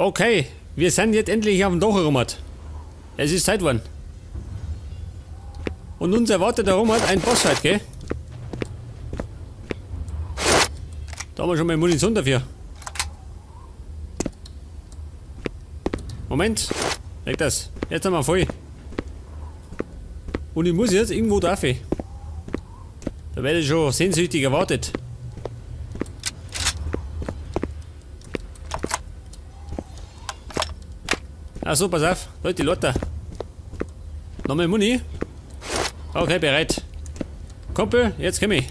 Okay, wir sind jetzt endlich auf dem Dach herum. Es ist Zeit geworden. Und uns erwartet da rum ein Bossfight, gell? Da haben wir schon mal Munition dafür. Moment. Weg das. Jetzt haben wir voll. Und ich muss jetzt irgendwo drauf. Da werde ich schon sehnsüchtig erwartet. Ach so, pass auf. Leute, die Lotter. Nochmal Muni. Okay, bereit. Kumpel, jetzt komm ich.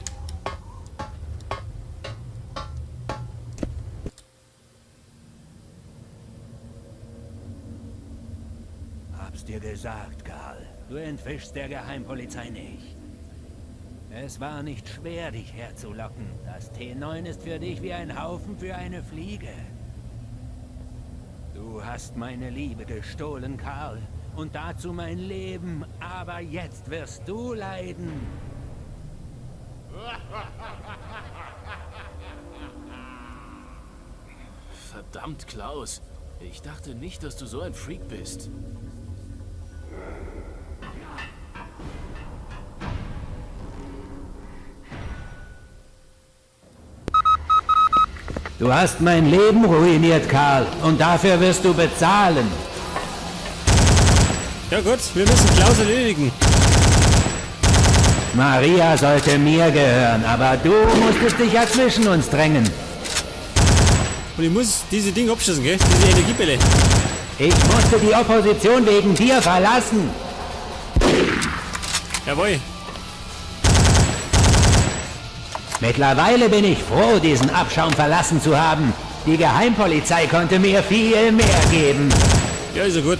Hab's dir gesagt, Karl. Du entwischst der Geheimpolizei nicht. Es war nicht schwer, dich herzulocken. Das T9 ist für dich wie ein Haufen für eine Fliege. Du hast meine Liebe gestohlen, Karl. Und dazu mein Leben. Aber jetzt wirst du leiden. Verdammt, Klaus. Ich dachte nicht, dass du so ein Freak bist. Du hast mein Leben ruiniert, Karl. Und dafür wirst du bezahlen. Ja gut, wir müssen Klaus erledigen. Maria sollte mir gehören, aber du musstest dich ja zwischen uns drängen. Und ich muss diese Dinge abschießen, gell? Diese Energiebälle. Ich musste die Opposition wegen dir verlassen. Jawohl. Mittlerweile bin ich froh, diesen Abschaum verlassen zu haben. Die Geheimpolizei konnte mir viel mehr geben. Ja, ist ja gut.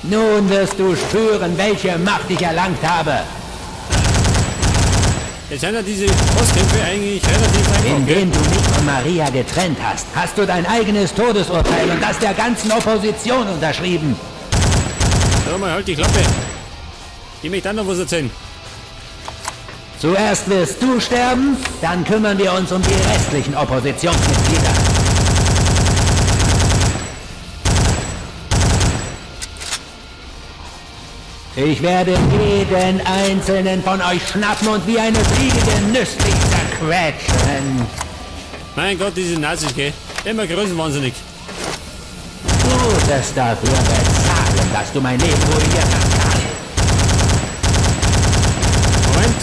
Nun wirst du spüren, welche Macht ich erlangt habe. Jetzt sind ja diese Bosskämpfe eigentlich relativ einfach. Gell? Indem du mich von Maria getrennt hast, hast du dein eigenes Todesurteil und das der ganzen Opposition unterschrieben. Sag mal, halt die Klappe. Ich möchte auch noch was erzählen. Zuerst wirst du sterben, dann kümmern wir uns um die restlichen Oppositionsmitglieder. Ich werde jeden einzelnen von euch schnappen und wie eine Fliege genüsslich zerquetschen. Mein Gott, diese Nazis, gell? Immer größenwahnsinnig. Du wirst dafür bezahlen, dass du mein Leben ruiniert hast, Karl. Moment.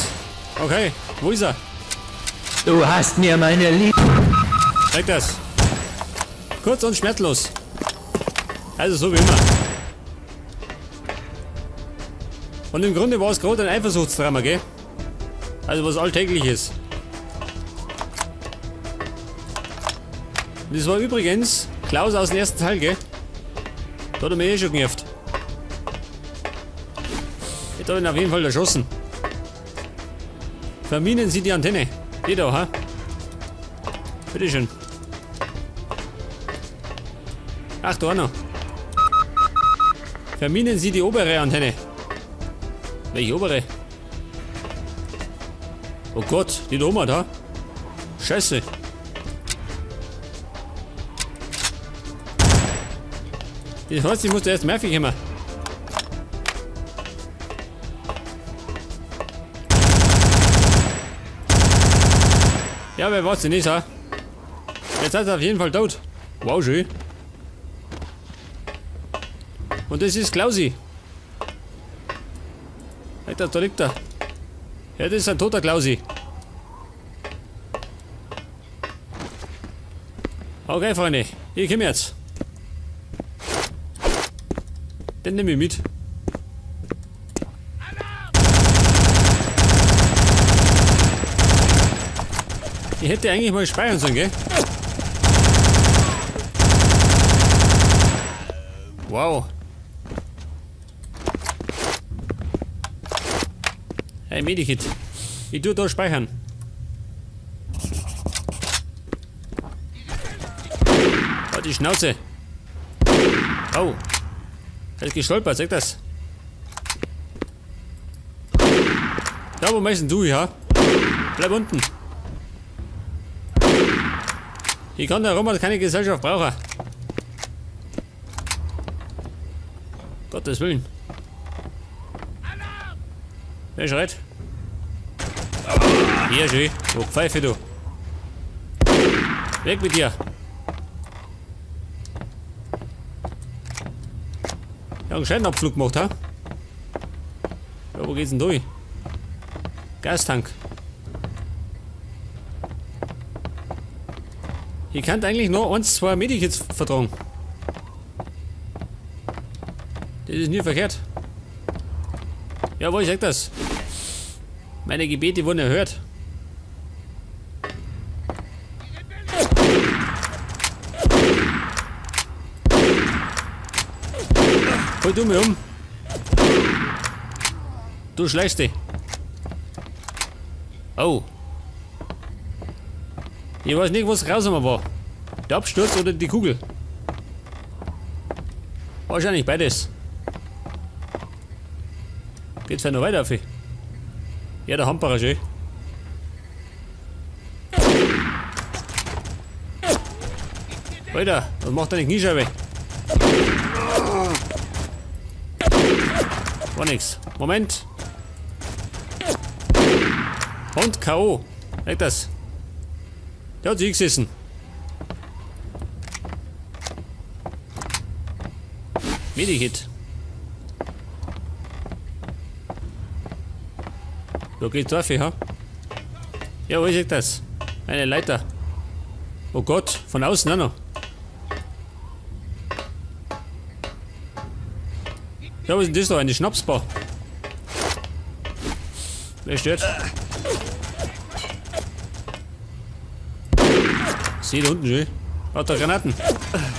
Okay, wo ist er? Du hast mir meine Liebe... Zeig das. Kurz und schmerzlos. Also so wie immer. Und im Grunde war es gerade ein Eifersuchtsdrama, gell? Also was Alltägliches. Und das war übrigens Klaus aus dem ersten Teil, gell? Da hat er mich eh schon genervt. Ich hab ihn auf jeden Fall erschossen. Verminen Sie die Antenne. Die da, ha? Bitteschön. Ach, da auch noch. Verminen Sie die obere Antenne. Welche obere? Oh Gott, die da oben da. Scheiße. Das heißt, ich muss da erst Murphy kommen. Ja, wer weiß denn nicht, ha? Jetzt ist er auf jeden Fall tot. Wow, schön. Und das ist Klausi. Alter, da liegt er. Ja, das ist ein toter Klausi. Okay, Freunde, ich komm jetzt. Den nehme ich mit. Ich hätte eigentlich mal speichern sollen, gell? Wow. Hey, Medikit. Ich tue da speichern. Halt die Schnauze. Oh. Er ist gestolpert, sag das. Da, wo meinst denn du, ja? Bleib unten. Ich kann der Roman keine Gesellschaft brauchen. Gottes Willen. Wer schreit? Hier, schön. Du Pfeife, du. Weg mit dir. Ja, einen scheinen Abflug gemacht, ha? Ja, wo geht's denn durch? Gastank. Ich kann eigentlich nur 1, 2 Medikits vertragen. Das ist nie verkehrt. Jawohl, ich sag das. Meine Gebete wurden erhört. Hol du mir um. Du schleichst dich. Oh. Ich weiß nicht, was grausamer war. Der Absturz oder die Kugel. Wahrscheinlich beides. Geht's ja noch weiter, Affi? Ja, der Hamperer schön. Alter, was macht deine Kniescheibe? War nix. Moment. Und K.O. Weg das. Der hat sich gesessen. Medikit. Da geht's drauf, ha? Ja, wo ist das? Eine Leiter. Oh Gott, von außen auch noch. Ja, was ist denn das da? Eine Schnapsbar. Wer stört? Seht unten schön. Hat da Granaten.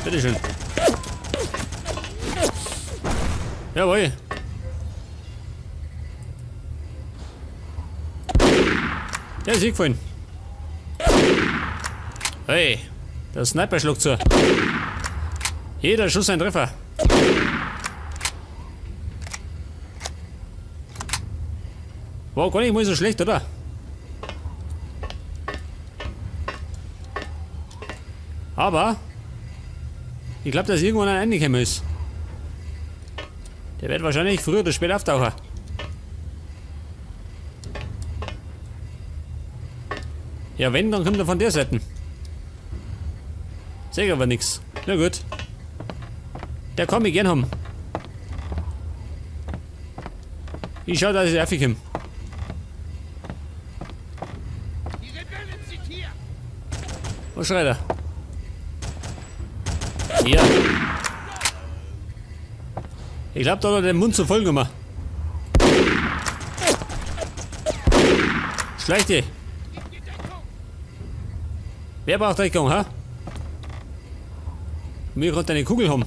Bitteschön. Jawohl. Der ist gefallen. Hey, der Sniper schlug zu. Jeder Schuss ein Treffer. War gar nicht mal so schlecht, oder? Aber ich glaub, dass irgendwann ein Ende gekommen ist. Der wird wahrscheinlich früher oder später auftauchen. Ja, wenn, dann kommt er von der Seite. Seh aber nix. Na gut. Der kann mich gern haben. Ich schau, dass ich raufkomme. Die Rebellen sind hier. Was schreit er? Hier. Ich glaub, da hat er den Mund zu voll gemacht. Schleich dich. Wer braucht Deckung, ha? Mir konnte eine Kugel haben.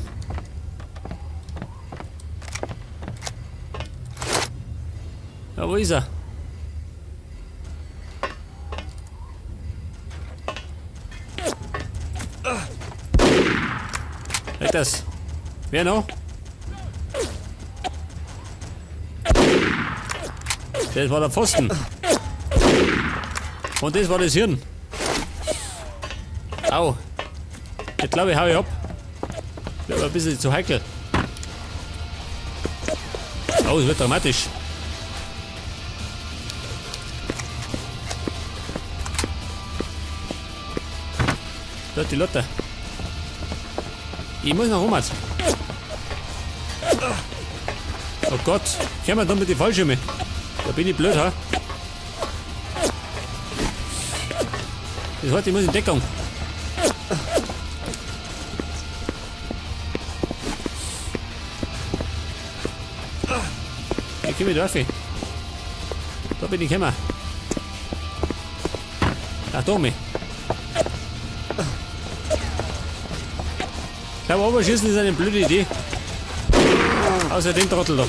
Ja, wo ist er? Halt das. Wer noch? Das war der Pfosten. Und das war das Hirn. Au. Ich glaube, ich hau ich ab. Ich glaube, ein bisschen zu heikel. Oh, es wird dramatisch. Dort die Lotte. Ich muss nach Romat. Oh Gott, komm mal da mit den Fallschirmen. Da bin ich blöd, ha? Das heißt, ich muss in Deckung. Ich komm mit rauf. Da bin ich gekommen. Ach, da mich. Ich glaube, Oberschießen ist eine blöde Idee. Außer dem Trottel da.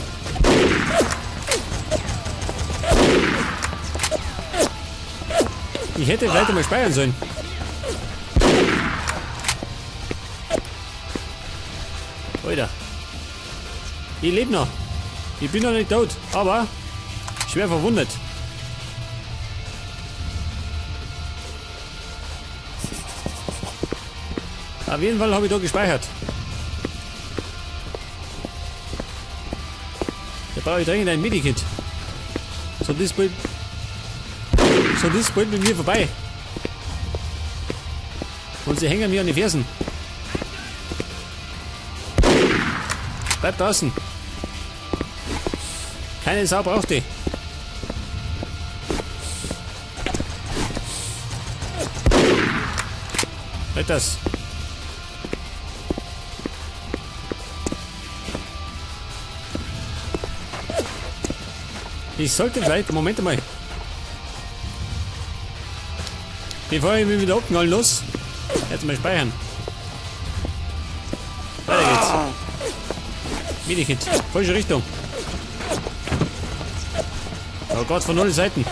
Ich hätte vielleicht einmal speichern sollen. Alter. Ich lebe noch. Ich bin noch nicht tot, aber schwer verwundet. Auf jeden Fall habe ich da gespeichert. Da brauche ich dringend ein Medikit. So, das bald. So, das bald mit mir vorbei. Und sie hängen mir an die Fersen. Bleib draußen. Keine Sau braucht die. Halt das. Ich sollte vielleicht, Moment mal. Bevor ich mich wieder abknallen los, jetzt mal speichern. Weiter geht's. Medikit, falsche Richtung. Oh Gott, von allen Seiten.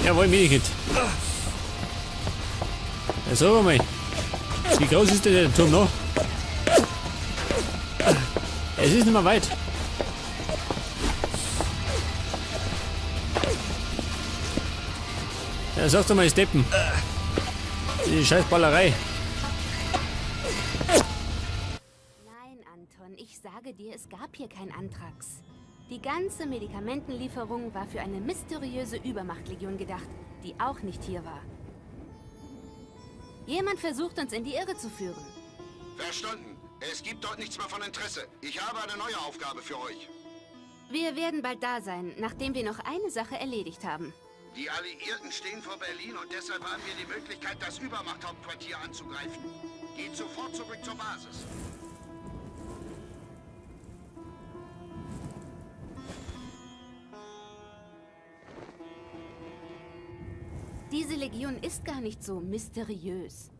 Jawohl, Medikit. Ja, sag mal. Wie groß ist denn der Turm noch? Es ist nicht mehr weit. Ja, sag doch mal, Steppen. Die scheiß Ballerei. Nein, Anton, ich sage dir, es gab hier kein Anthrax. Die ganze Medikamentenlieferung war für eine mysteriöse Übermachtlegion gedacht, die auch nicht hier war. Jemand versucht, uns in die Irre zu führen. Verstanden. Es gibt dort nichts mehr von Interesse. Ich habe eine neue Aufgabe für euch. Wir werden bald da sein, nachdem wir noch eine Sache erledigt haben. Die Alliierten stehen vor Berlin und deshalb haben wir die Möglichkeit, das Übermachthauptquartier anzugreifen. Geht sofort zurück zur Basis. Diese Legion ist gar nicht so mysteriös.